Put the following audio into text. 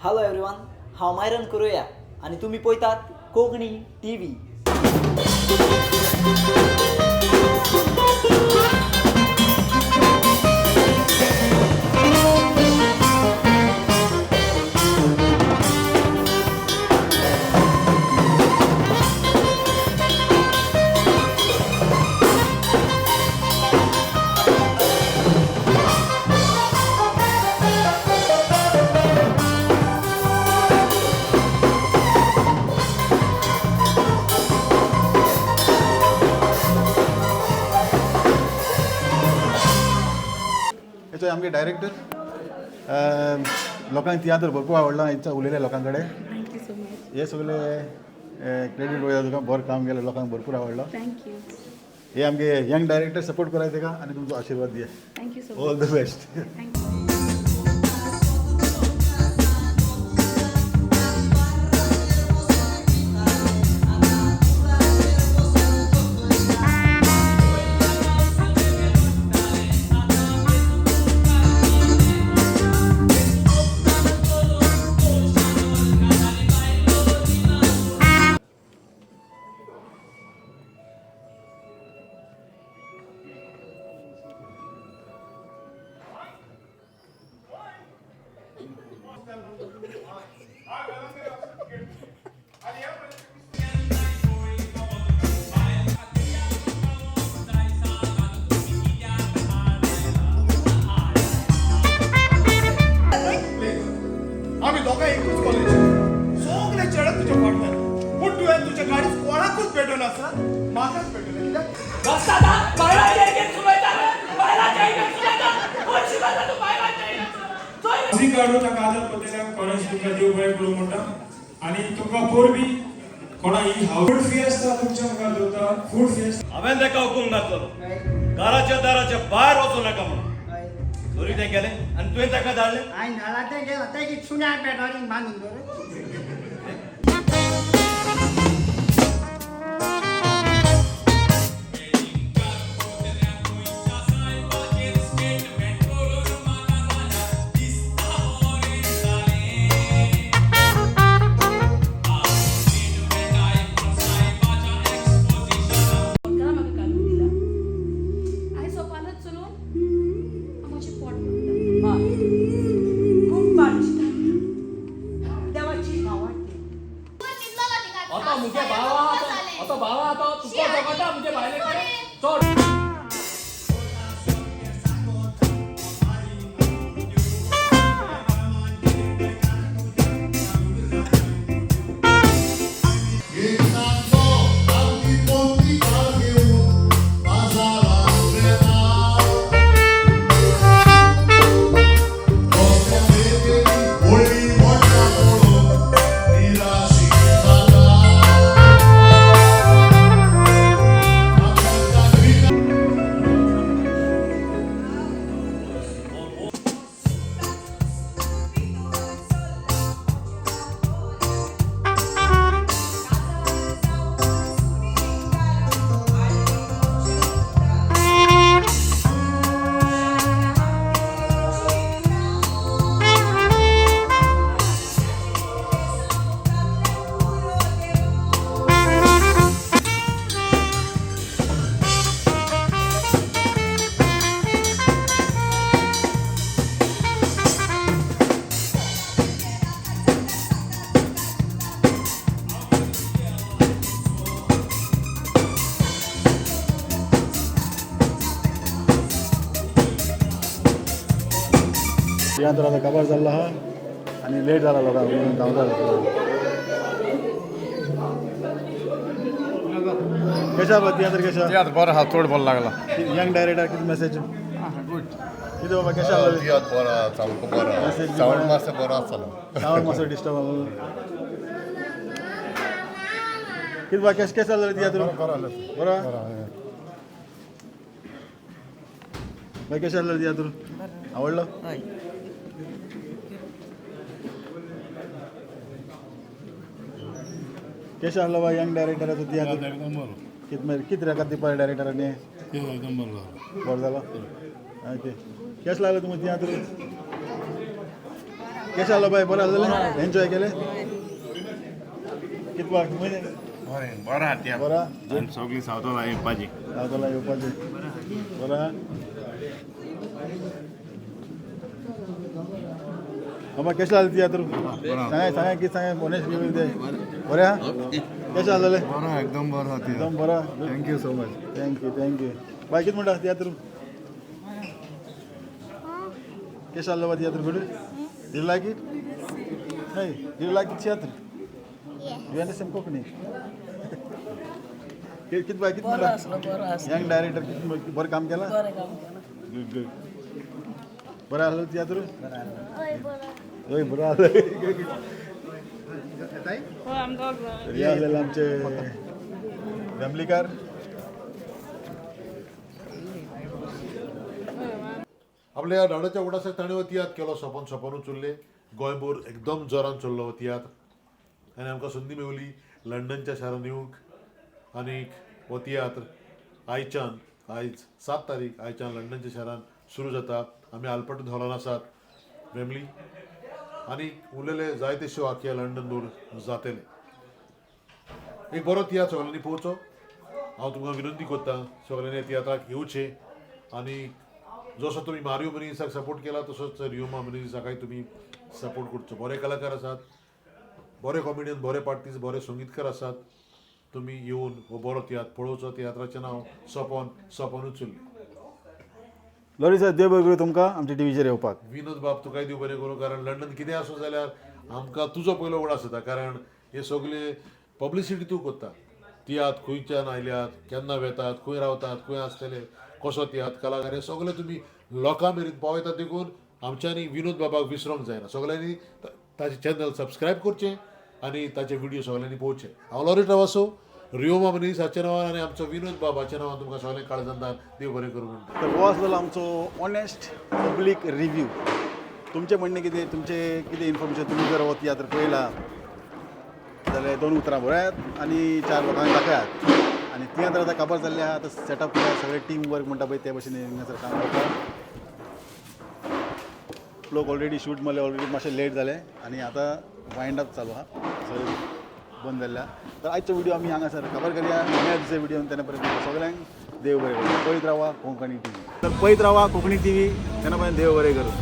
Hello everyone, हांव Myron कुरोया आनी तुमी पळयतात कोंकणी टीव्ही. हेचो आमगे डायरेक्टर लोकांक तियात्र भरपूर आवडला. इच्छा उलयल्या लोकां कडेन. Thank you so much. हे सगळे क्रेडीट वयता तुका. बरें काम केलें, लोकांक भरपूर आवडलो. Thank you. हे आमगे यंग डायरेक्टर सपोर्ट कराय तेका आनी तुमचो आशिर्वाद दिया. Thank you so all much. The best. Thank you. आमी दोगां एकूच कॉलेज, सगळे चेडे तुज्या फाटल्यान, पूण तुवें तुज्या गाडीत कोणाकूच पेटोवन आसा, म्हाकाच पेटोवलें कित्याक? म्युजीक काडून ताका आदर पद्दतीन कॉलेज तुमकां देव बरें करूं म्हणटा आनी तुमकां पोरबी कोणा ही फूड फिएस्ता तुमच्या मुखार दवरता फूड फिएस्ता. हांवें ताका हुकूम घातलो घराच्या दाराच्या भायर वचूं नाका म्हणून, तरी तें गेलें आनी तुवें ताका धाडलें. हांवें धाडला तें गेलां, तें सुण्या पेटोरींग बांदून दवर. म्हाका घालून दिला. हांवें सोपानच चलोवन हांव म्हजें पोट भरता. खूब काळजी देवाची भावार्थी. आतां मुगे भावा, आतां भावा, आतां तुका जगता मुगे भायले चड. तियात्र आतां काबार जाल्लो आहा आनी लेट जाला लोकांक म्हणून धांवता. कशें आसा तियात्र, कशें? तियात्र बरो आहा, चड बरो लागला. यंग डायरेक्टर कितें मॅसेज कितें बाबा, कशें आसलें? तियात्र बरो आहा, सामको बरो आहा. सावंड मातसो बरो आसतलो. सावंड मातसो डिस्टर्ब आसलो. कितें बाबा, कशें कशें जालें तियात्र? बरो आहा? बाय, कशें आसलें तियात्र? आवडलो? कशें आसलो बा यंग डायरेक्टराचो तियात्र? कित कित रेकाद दिवपा डायरेक्टरांनी? बरो जालो. ओके, केसो लागलो तुमकां तियात्र? कशें जालो बाय, बरें आसलें? एन्जॉय केलें? कितपाक बरें बरें आहा तियात्र. बरा. आनी सगळीं सावथाला येवपाची. सावथाला येवपाचें बरें आहा. बाबा, कशें जालें तियात्र? सांगाय सांगाय, कितें सांगाय? मोनेश बरें आहा? कशें जालें? बरो, एकदम बरो आहा. एकदम बरो. Thank you so much. Thank you, thank you. बाय, कितें म्हणटा तियात्र? कशें जालें बा तियात्र? Good? You like it? Hey, you like the theatre? You understand Konkani? कित बाय, कित म्हणटा? यंग डायरेक्टर, कित बरें काम केलां? Good good. बरें आसलो तियात्र? हय, बरो आसलो. तर हे आसलेले आमचे फॅमिलीकार. आपल्या रडाच्या उडासाक ताणें हो तियात्र केलो. सपन सपनूच उरलें. गोंयभर एकदम जोरान चल्लो हो तियात्र आनी आमकां संदी मेवली लंडनच्या शारान येवंक. आनीक हो तियात्र आयच्यान, आयज 7 तारीख, आयच्यान लंडनच्या शारान सुरू जाता. आमी आल्बर्ट हॉलान आसात, वेम्बली, आनी उरलेले जायते शो आख्या लंडन भर जातले. एक बरो तियात्र सगळ्यांनी पळोवचो. हांव तुमकां विनंती करता, सगळ्यांनी तियात्राक येवचें आनी जसो तुमी मारियो मनीसाक सपोर्ट केला, तसोच रियोमा मनीसाकय तुमी सपोर्ट करचो. बरे कलाकार आसात, बरे कॉमेडियन, बरे आर्टिस्ट, बरे संगीतकार आसात. तुमी येवन हो बरो तियात्र पळोवचो. तियात्राचें नांव सपन सपनूच उरलें. लॉरी सर, देव बरें करूं तुमकां आमच्या टिवीचेर येवपाक. विनोद बाब, तुकाय देव बरें करूं, कारण लंडन कितें आसूं जाल्यार आमकां तुजो पयलो उगडास जाता, कारण हे सगळे पब्लिसिटी तूं करता. तियात्र खंयच्यान आयल्यात, केन्ना वेतात, खंय रावतात, खंय आसतले, कसो तियात्र कलाकार, हे सगळे तुमी लोकां मेरेन पावयतात. देखून आमच्यांनी विनोद बाबाक विसरोंक जायना. सगळ्यांनी ताचें चॅनल सबस्क्रायब करचें आनी ताचे व्हिडियो सगळ्यांनी पळोवचे. हांव लॉरी ट्रावासो, रियोमा मनीस हाच्या नांवान आनी आमचो विनोद बाब हाच्या नांवान तुमकां सगळ्यांक काळजांत देव बरें करूं म्हणटा. तर हो आसलेलो आमचो ऑनेस्ट पब्लीक रिव्यू. तुमचें म्हणणें कितें? तुमचें कितें इन्फॉर्मेशन? तुमी जर हो तियात्र पळयला जाल्यार दोन उतरां बरयात आनी चार लोकांक दाखयात. आनी तियात्र आतां काबार जाल्ले आहा. आतां सेटअप केला, सगळें टीम वर्क म्हणटा पळय, ते भशेन हांगासर काम करता. लोक ऑलरेडी शूट मारले, ऑलरेडी मातशें लेट जालें आनी आतां वायंड अप चालू आहा, सगळें बंद जाल्लें आहा. तर आयचो व्हिडिओ आमी हांगासर खबर करया. मेळया दुसरे व्हिडिओ. तेन्ना पर्यंत सगळ्यांक देव बरें करूं. पळयत रावा कोंकणी टीव्ही. तर पळयत रावा कोंकणी टीव्ही. तेन्ना पर्यंत देव बरें करूं.